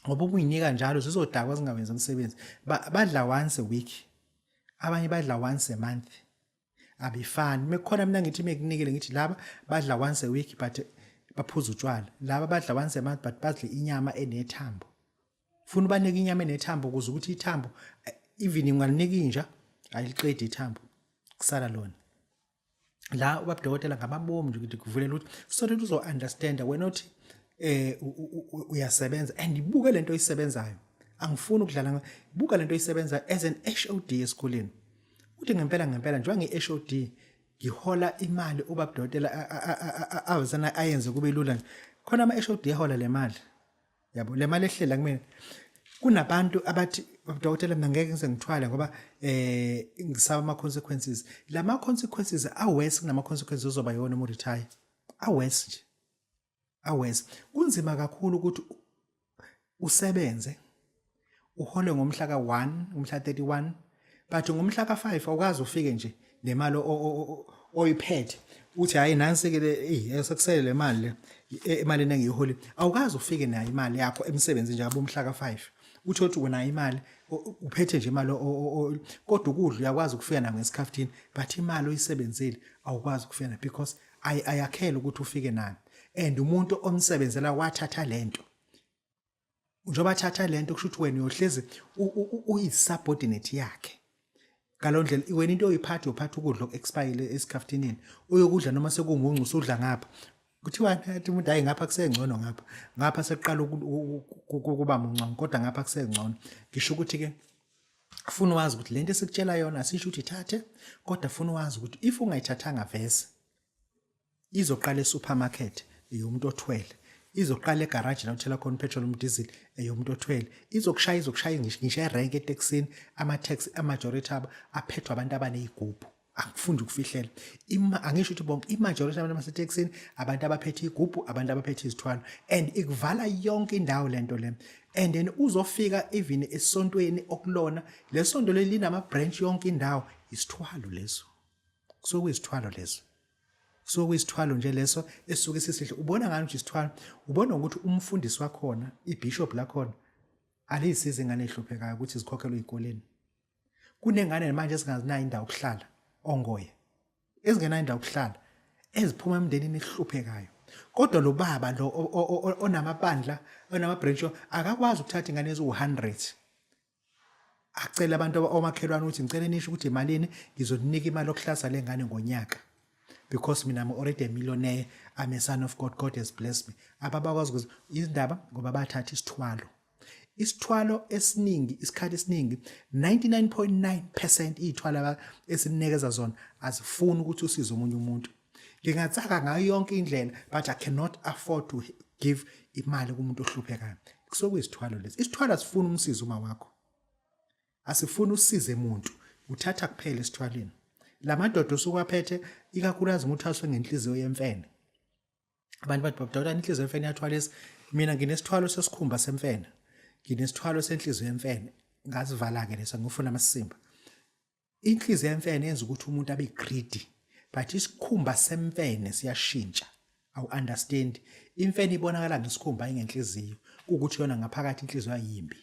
Ngoba uma uyinika njalo zizodakwa zingawenzi umsebenzi. Badla once a week, abanye badla once a month, abifani. Mekukhona mina ngithi mekunikele ngithi laba badla once a week but baphuza utshwala, laba badla once a month but badle inyama enethambo. Funa ubanike inyama enethambo ukuze ukuthi ithambo, even ungalinika inja ayiliqedi ithambo, kusala lona la. Ubaba dokotela, ngamabomu nje ukuthi kuvulela ukuthi so that uzo understand wena uthi uyasebenza and ibuke lento oyisebenzayo. Angifuni ukudlala, buka lento oyisebenzayo as an HOD esikoleni, uthi ngempela ngempela njengoba ngi-HOD ngihola imali ubaba dokotela awuzana ayenze kube lula nje. Khona ama-HOD ehola le mali yabo, le mali ehlela kumina. Kunabantu abathi, "Dokotela, mina ngeke ngize ngithwale ngoba ngisaba ama consequences." Lama consequences a-worse kunama consequences ozoba yona uma retire, a-worse nje, a-worse. Kunzima kakhulu ukuthi usebenze uhole ngomhla ka-1, umhla 31, but ngomhla ka-5 awukazi ufike nje nemali oyiphethe uthi, "Hayi, nansi ke le, eh sekusele le mali le, imali engiyiholile." Awukazi ufike nayo imali yakho emsebenzini nje ngomhla ka-5, uthi wena imali uphethe nje imali, kodwa ukudla uyakwazi ukufika nayo ngesikhaftini, but imali oyisebenzile awukwazi ukufika nayo because ayakhele ukuthi ufike nayo. And umuntu omsebenzela wathatha lento, njengoba athatha lento kusho ukuthi wena uyohlezi uyi-subordinate yakhe. Ngalo ndlela wena into oyiphatha, uyophatha ukudla oku-expire esikhaftinini, uyokudla noma sekumuncu, usudla ngapha. Kuthiwa athi umuntu, "Hayi, ngapha kusengcono, ngapha ngapha sekuqala ukuba muncane, kodwa ngapha kusengcono." Ngisho ukuthi-ke funa wazi ukuthi lento esikutshela yona asisho ukuthi ithathe, kodwa funa wazi ukuthi if ungayithathanga vese izoqala e-supermarket eyomuntu othwele, izoqala egaraji la uthela khona petrol, umdiesel, eyomuntu othwele, izokushaya, izokushaya ngisho erenke etekisini. Ama-taxi, a-majority abo aphethwe abantu abaney'gubhu. Angifundi ukufihlela, angisho ukuthi bonke, i-majority abantu abasetekisini abantu abaphethe igubhu, abantu abaphethe izithwalo, and ikuvala yonke indawo lento le. And then uzofika even esontweni okulona lesonto leli linama branch yonke indawo. Isithwalo leso, kusuke kuyisithwalo leso, kusuke kuyisithwalo nje leso esisuke sisihle. Ubona ngani ukuthi isithwalo? Ubona ukuthi umfundisi wakhona, ibishop lakhona, aliyisiza ingane ehluphekayo ukuthi zikhokhelwe ey'koleni. Kunengane manje ezingazinayo indawo yokuhlala ongoye, ezingenayo indawo yokuhlala, eziphuma emndenini ehluphekayo, kodwa lo baba lo onamabandla, onama-branch, akakwazi ukuthatha ingane eziwu-100 acele abantu omakhelwane ukuthi, "Ngicela nisho ukuthi imalini, ngizoninika imali yokuhlasa le ngane ngonyaka, because mina I'm already a millionaire, I'm a son of God, God has blessed me." Ababakwazi ukuthi izindaba ngoba bathatha isithwalo, isithwalo esiningi. Isikhathi esiningi 99.9% iy'thwalo esinikeza zona azifuni ukuthi usize omunye umuntu. Ngingatsaka ngayo yonke indlela, but I cannot afford to give imali kumuntu ohluphekayo. Kusuke kuyisithwalo lesi. Isithwalo asifuni umsizi uma wakho, asifuni usize umuntu, uthatha kuphela esithwaleni. Lamadoda osukwaphethe, ikakhulukazi uma uthwaswe ngenhliziyo yemfene. Abantu bathi, "Baba dokotela, inhliziyo yemfene iyathwalisa." Mina nginesithwalo sesikhumba semfene, nginesithwalo senhliziyo yemfene, ngazivala-ke leso, ngifuna amasimba. Inhliziyo yemfene yenza ukuthi umuntu abe greedy, but isikhumba semfene siyashintsha. Awu-understand, imfene ibonakala ngesikhumba, ingenhliziyo, ukuthi yona ngaphakathi inhliziyo ayimbi.